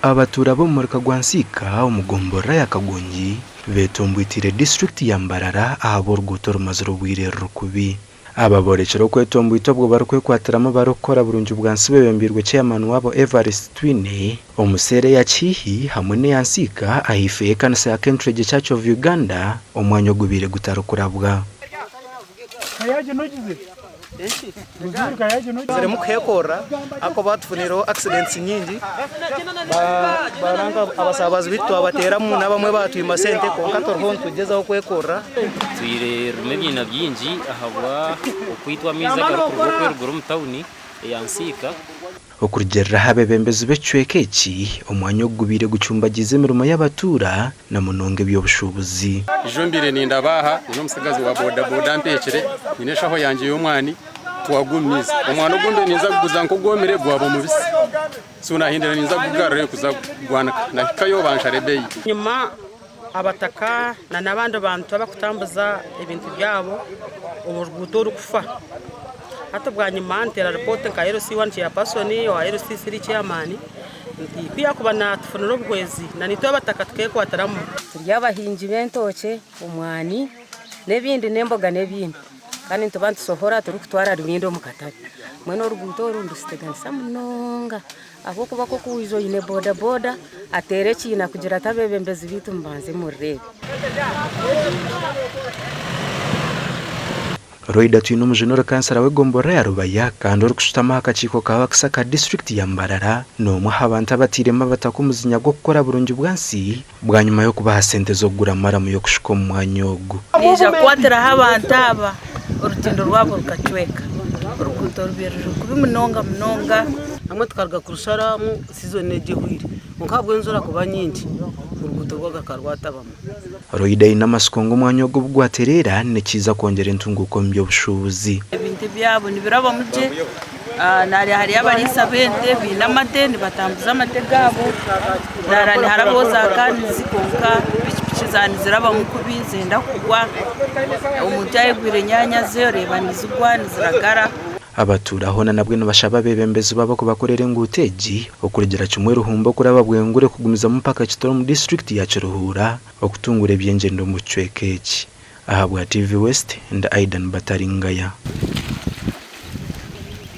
Abatuura b'omu muruka gwa Nsiika omu gomborora ya Kagongi beetomboiteire disiturikiti ya Mbarara ahabw'oruguuto orumazire obwire ruri kubi. Aba boorekire okwetomboita obwo barikwekwatiramu abarikukora burungi bwansi beebembeirwe chairman waabo Evarist Twine omu seera eya Kihihi hamwe n'eya Nsiika ahaifo y'ekanisa ya Kentridge Church of Uganda omwanya ogubaire gutarikurabwa. Zirimu kuhekorera ahakuba tufunireho accidents nyingi abasaabazi baitu twabateeramu n'abamwe baatwima sente kwonka turiho nitugyezaho kwekorera. Rutwire rurimu ebiina bingi ahabwa okwitwa amaizi agarikuruga okwe eruguru omu tawuni eya Nsiika. Okurugiirira aha beebembezi b'ekicweka eki, omwanya ogu gubaire gucumbagiize emirimo y'abatuura na munonga eby'obushuubuzi. Ijo mbaire nindaba aha, nyine omutsigazi wa bodaboda ampeekire, nyine enshaho yangye y'omwani, twagwa omu maizi. Omwani ogu mbaire ninza kuguza nk'ogwomire gwaba mubisi. So nahindura ninza kugugarurayo kuza kugwanika. Nahikayo banshara ebeeyi. Enyima abataka na n'abandi bantu abakutambuza ebintu byabo omu ruguuto orukufa. Hati bwanyima nteera ripooti nka LC1 chairperson owa LC3 chairman nti ku yaakuba naatufunira obuhwezi na naitwe abataka tukeekwatiramu. Turi abahingi b'entookye, omwani n'ebindi n'emboga n'ebindi kandi nituba nitusohora turikutwara rubindi omu katare. Mbwenu oruguuto oru nirututeganisa munonga ahabw'okuba nk'oku waija oine bodaboda ateera ekiina kugira ati abeebembezi baitu mubanze murireebe. Loyda Twinomujuni ori kansara w'egomborora ya Rubaya kandi orikushutama aha kakiiko ka Wakisa ka disiturikiti ya Mbarara n'omwe aha bantu abatairemu abataka omuzinya gw'okukora burungi bwansi bwanyima y'okubaha sente z'okugura maramu y'okushuka omu mwanya ogu. Naija kukwatiraho abantu aba orutindo rwabo rukacweka. Oruguuto rubaire ruri kubi munonga munonga. Hamwe tukaruga kurusharamu sizoni egi ehweire kwonka ahabw'enjura kuba nyingi oruguuto rwagaruka rwatabamu. Loyda aine amatsiko ngu omwanya ogu obu gwatereera nikiija kwongyera entunguuka omu by'obushuubuzi. Ebintu ebyabo nibirabamu gye. Nari hariyo abariisa b'ente baine amate nibatambuza amate gaabo. Nari niharabaho za kanizi kwonka pikipiki zaaba nizirabamu kubi nizenda kugwa. Omuntu yaaba ayegwire enyaanya ze oreeba nizigwa niziragara. Abatuura hoona nabwe nibashaba abeebembezi baabo kubakorera enguuto egi okurugira kimwe Ruhumba okuraba Bwengure kugumizamu mpaka Kitoro omu disiturikiti ya Kiruhura okutungura eby'engyendo omu kicweka eki. Ahabwa TV West, ndi Aidan Bataringaya.